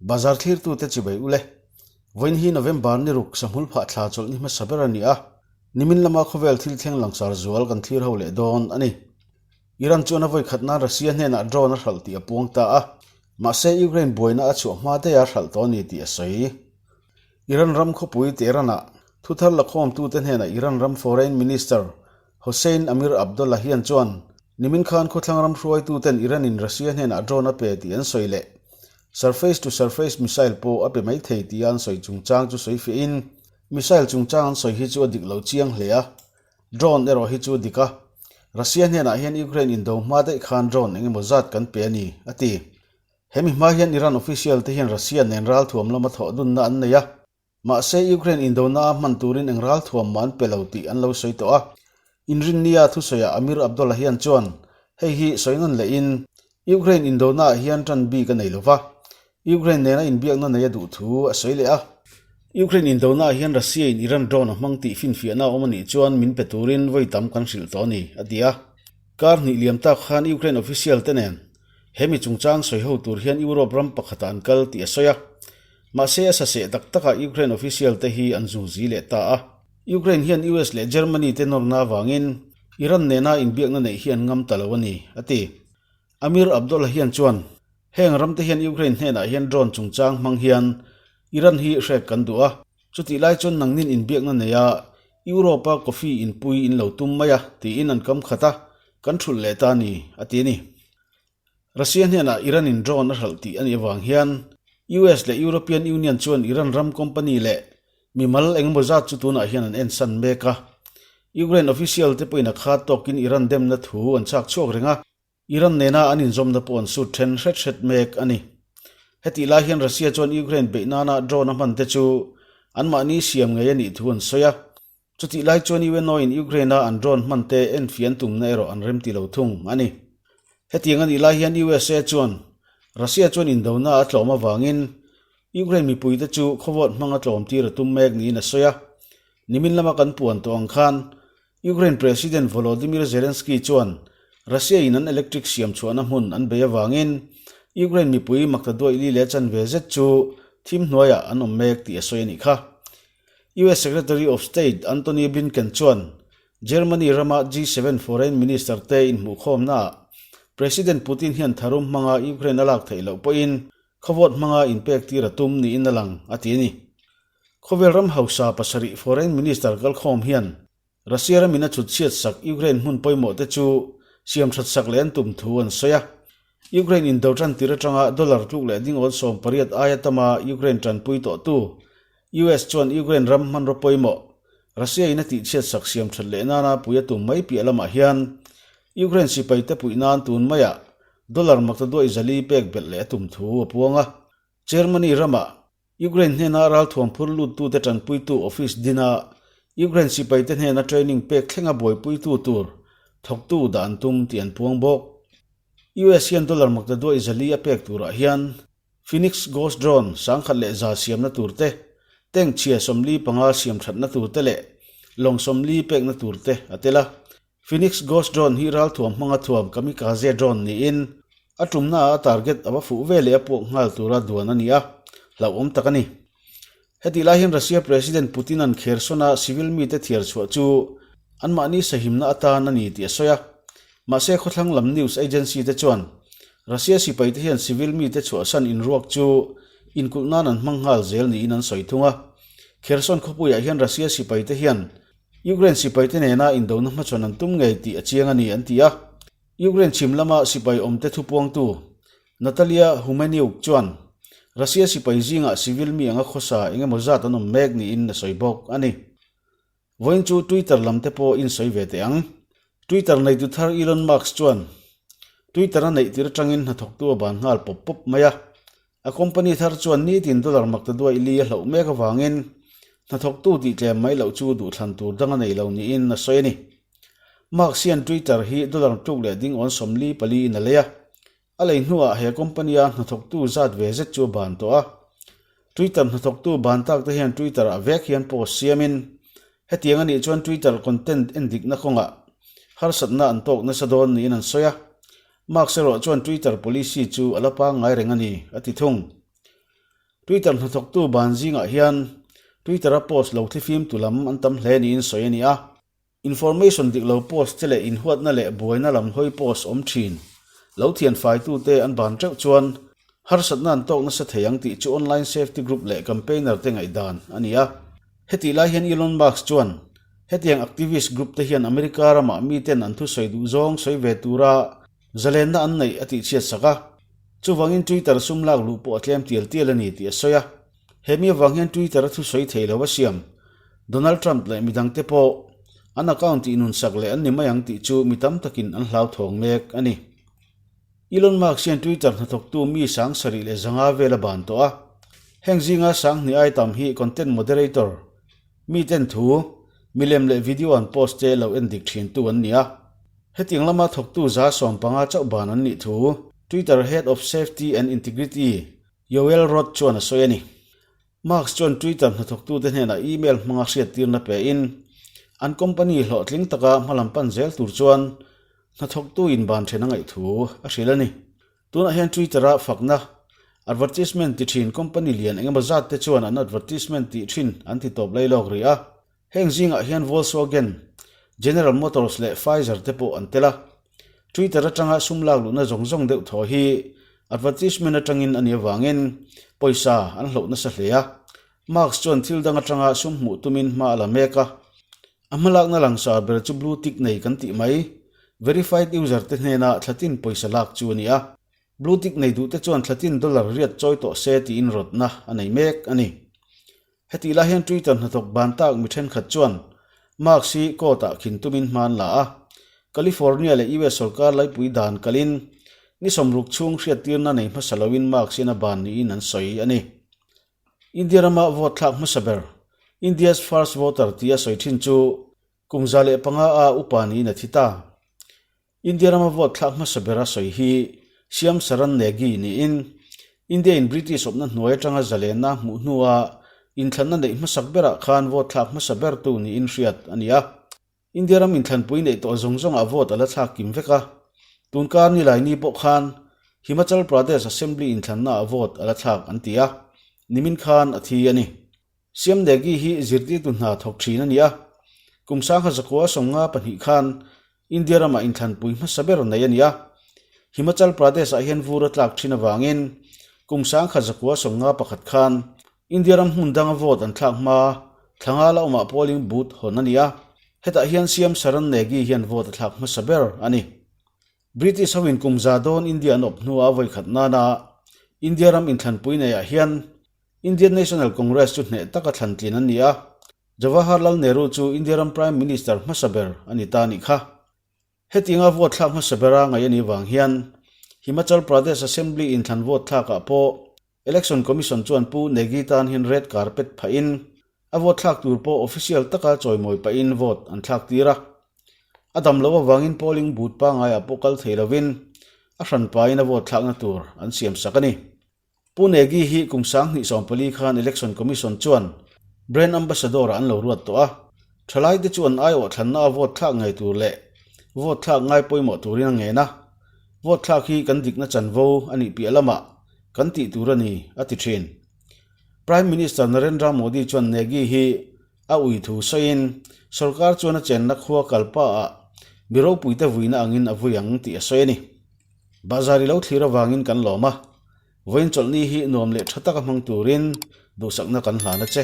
Bazar thlirtute chibai ule. Vawiin hi November ni ruk sahmul phah thla chawlh ni hmasa ber a ni a, nimin lama khawvel thil thleng langsar zual kan thlir ho leh dawn a ni. Iran chuan a vawi khat nan Russia hnenah drone a hralh tih a puang ta a, mahse Ukraine buaina a chhuah hma daih a hralh tawh a ni tih a sawi. Iran ram khawpui Tehran-ah thuthar lakhawmtute hnenah Iran ram Foreign Minister Hossein Amir Abdollahian chuan nimin khan khawthlang ram hruaituten Iran-in Russia hnenah drone a pe tih an sawi leh surface-to-surface missile pawh a pe mai thei tia an sawi chungchang chu sawi fiahin missile chungchang an sawi hi chu a dik lo chiang hle a, drone erawh hi chu a dik a. Russia hnenah hian Ukraine indo hma daih khan drone eng emaw zat kan pe a ni, a ti. Hemi hma hian Iran official te hian Russia nen ralthuam lama thawh dunna an nei a. Mahse, Ukraine indona a hman turin eng ralthuam mah an pe lo tih an lo sawi tawh a. Inrinnia thusawiah Amir Abdollahian chuan hei hi sawi nawn lehin, Ukraine indonaah hian tan bik a nei lo va, Ukraine nena inbiakna nei a duh thu a sawi leh a. Ukraine indonaah hian Russia-in Iran drone a hmang tih finfiahna a awm a nih chuan min pe turin vawi tam kan hrilh tawh a ni, a ti a. Kar hnih liam tak khan Ukraine official te nen hemi chungchang sawi ho tur hian Europe ram pakhatah an kal tih a sawi a. Mahse a saseh tak takah Ukraine official te hi an zu zi leh ta a. Ukraine hian US leh Germany te nawrna avangin Iran nena inbiakna neih hi an ngam ta lo a ni, a ti. Amir Abdollahian chuan, Heng ram te hian Ukraine hnenah hian drone chungchang hmang hian Iran hi hrek kan duh a, chutih lai chuan nangnin inbiakna neia Europe-a coffee inpui in lo tum mai a, tiin an kam khat a, kan thulh leh ta a ni, a ti a ni. Russia hnenah Iran in drone a hralh tih a nih avang hian US leh European Union chuan Iran ram company leh mimal engemaw zat chu tunah hian an ensan mek a. Ukraine official te pawhin a khat tawkin Iran demna thu an chhak chhuak reng a, Iran nena an inzawmna pawh an sut then hret hret mek a ni. Hetih lai hian Russia chuan Ukraine beih nana drone a hman te chu anmahni siam ngei a nih thu an sawi a. Chutih lai chuan UNO in Ukraine-a an drone hman te enfian tumna erawh an remti lo thung a ni. Hetiang a nih lai hian USA chuan Russia chuan indona a tlawm avangin Ukraine mipuite chu khawvawt hmanga tlawm tir a tum mek niin a sawi a. Nimin lama kan puan tawh ang khan Ukraine President Volodymyr Zelensky chuan Russia in an electric siam chhuahna hmun an bei avangin Ukraine mipui makta duaih li leh chanve zet chu thim hnuaiah an awm mek tih a sawi a nih kha. US Secretary of State Antony Blinken chuan Germany rama G7 Foreign Minister te inhmuhkhawmnaah President Putin hian tharum hmanga Ukraine a lak theih loh pawhin khawvawt hmanga inpek tir a tum niin a lang, a ti a ni. Khawvel ram hausa pasarih Foreign Minister kalkhawm hian Russia ramin a chhutchhiat sak Ukraine hmun pawimawh te chu siamthat sak leh an tum thu an sawi a. Ukraine indo tan tir atanga dollar tluk leh dingawn 18 aia tama Ukraine tanpui tawhtu US chuan Ukraine ram hmanraw pawimawh Russia in a tihchhiat sak siamthat leh nana pui a tum mai piah lamah hian Ukraine sipai te puih nan tun maiah dollar makta duaih zali pek belh leh a tum thu a puang a. Germany ramah Ukraine hnena ralthuam phur luttute tanpuitu office dina Ukraine sipaite hnena training pek thlenga buaipuitu tur thawktu dah an tum tih an puang bawk. US hian dollar makta duaih zali a pek turah hian Phoenix Ghost Drone 1100 siamna turte, tank chhia 45 siam thatna turte leh lawng 40 pekna turte a tel a. Phoenix Ghost Drone hi ralthuam hmanga thuam kamikaze drone niin a tumnaah a target a va fuh ve leh a puak nghal tura duan a ni a, hlauhawm tak a ni. Hetih lai hian Russia President Putin-a'n Kherson-a civil mite thiar chhuah chu anmahni sahimna atan a ni tih a sawi a. Mahse khawthlang lam news agency te chuan Russia sipaite hian civil mite chhuahsan inruak chu inkulh nan an hmang nghal zel niin an sawi thung a. Kherson khawpuiah hian Russia sipaite hian Ukraine sipaite nena indona hmachhawn an tum ngei tih a chiang a ni an ti a. Ukraine chhim lama sipai awmte thupuangtu Natalia Humeniuk chuan Russia sipai zingah civil mi anga khawsa eng emaw zat an awm mek niin a sawi bawk a ni. Vawiin chu Twitter lam te pawh insawi ve teh ang. Twitter neitu thar Elon Musk chuan Twitter a neih tir atangin hnathawktu a ban nghal pawp pawp mai a. A company thar chuan nitin dollar makta duaih li a hloh mek avangin hnathawktu tih tlem mai loh chu duhthlan tur dang a nei lo niin a sawi a ni. Musk hian Twitter hi dollar tluk leh ding awn 44 in a lei a, a lei hnuah he company a hnathawktu zat ve zet chu a ban tawh a. Twitter hnathawktu ban tak te hian Twitter ah vek hian post siamin hetiang a nih chuan Twitter content endikna kawngah harsatna an tawk nasa dawn niin an sawi a. Musk erawh chuan Twitter policy chu a la pangngai reng a ni, a ti thung. Twitter hnathawktu ban zingah hian Twitter-a post lo thlifimtu lam an tam hle niin sawi a ni a. Information dik lo post te leh inhuatna leh buaina lam hawi post awm thin lo thian faitute an ban teuh chuan harsatna an tawk nasa thei ang tih chu online safety group leh campaigner te ngaihdan a ni a. Hetih lai hian Elon Musk chuan hetiang activist group te hian America ramah miten an thusawi duh zawng sawi ve tura zalenna an neih a tihchhiat sak a, chuvangin Twitter sum lak luh pawh a tlem tial tial a ni tih a sawi a. He mi avang hian Twitter a thusawi thei lo a siam. Donald Trump leh midangte pawh an account tih nunsak leh an ni mai ang tih chu mi tam takin an hlauthawng mek a ni. Elon Musk hian Twitter hnathawktu mi 7500 vel a ban tawh a. Heng zinga 2000 ai tam hi content moderator, miten thu, milem leh video an post te lo en dik thintu an ni a. Hetiang lama thawktu 150 chauh ban an nih thu Twitter Head of Safety and Integrity Yoel Roth chuan a sawi a ni. Musk chuan Twitter hnathawktute hnenah email hmanga hriattirna pein, an company hlawhtling taka hmalam pan zel tur chuan hnathawktu inban then a ngaih thu a hrilh a ni. Tunah hian Twitter-a fakna advertisement ti thin company lian engemaw zat te chuan an advertisement tih thin an ti tawp lai lawk rih a. Heng zingah hian Volkswagen, General Motors leh Pfizer te pawh an tel a. Twitter atanga sum lak luhna zawng zawng deuh thaw hi advertisement atangin a nih avangin pawisa an hloh nasa hle a. Musk chuan thil dang atanga sum hmuh tumin hma a la mek a. A hmalakna langsar ber chu blue tick nei kan tih mai, verified user te hnena thlatin pawisa lak chu a ni a. Blue tick nei duhte chuan thlatin dollar riat chawi tawh se tiin rawtna a nei mek a ni. Hetih lai hian Twitter hnathawk ban tak mi thenkhat chuan Musk hi court-ah khin tumin hma an la a, California leh US sorkar laipui dan kalin ni 60 chhung hriattirna nei hmasa loin Musk hian a ban niin an sawi a ni. India rama vote thlak hmasa ber, India's first voter tia sawi thin chu kum 105 a upa niin a thi ta. India rama vote thlak hmasa bera sawi hi Shyam Saran Negi niin India in British awpna hnuai atanga zalenna hmuh hnua inthlanna neih hmasak berah khan vote thlak hmasa bertu niin hriat a ni a. India ram inthlanpui neih tawh zawng zawngah vote a la thlak kim vek a. Tunkar Nilaini pawh khan Himachal Pradesh Assembly inthlannaah vote a la thlak an ti a, nimin khan a thi a ni. Shyam Negi hi zirtirtu hna thawk thin a ni a, kum 1952 khan India ramah inthlanpui hmasa ber nei a ni a. Himachal Pradesh-ah hian vur a tlak thin avangin kum 1991 khan India ram hmun danga vote an thlak hma thlanga la awmah polling booth hawn a ni a, hetah hian Shyam Saran Negi hian vote a thlak hmasa ber a ni. British hoin kum za dawn India an awp hnua vawikhat nana India ram inthlanpui neiah hian Indian National Congress chu hneh taka thlan tlin an ni a, Jawaharlal Nehru chu India ram Prime Minister hmasa ber a ni ta nih kha. Hetianga vote thlak hmasa bera ngaih a nih vang hian Himachal Pradesh Assembly inthlan vote thlakah pawh Election Commission chuan Pu Negi tan hian red carpet phahin a vote thlak tur pawh official taka chawimawi pahin vote an thlak tir a. A dam loh avangin polling booth pangaiah pawh kal thei lovin a hranpain a vote thlakna tur an siamsak a ni. Pu Negi hi kum 2014 khan Election Commission chuan Brand Ambassador-ah an lo ruat tawh a. Thalaite chu an aiawh thlanna a vote thlak ngei tur leh vote thlak ngai pawimawh turin a ngen a. Vote thlak hi kan dikna chanvo a nih piah lamah kan tih tur a ni, a ti thin. Prime Minister Narendra Modi chuan Negi hi a ui thu sawiin sorkar chuan a chenna khua kalpaah mi ropuite vuina angin a vui ang tih a sawi a ni. Bazar i lo thlir avangin kan lawm a, vawiin chawlhni hi nuam leh tha taka hmang turin duhsakna kan hlan a che.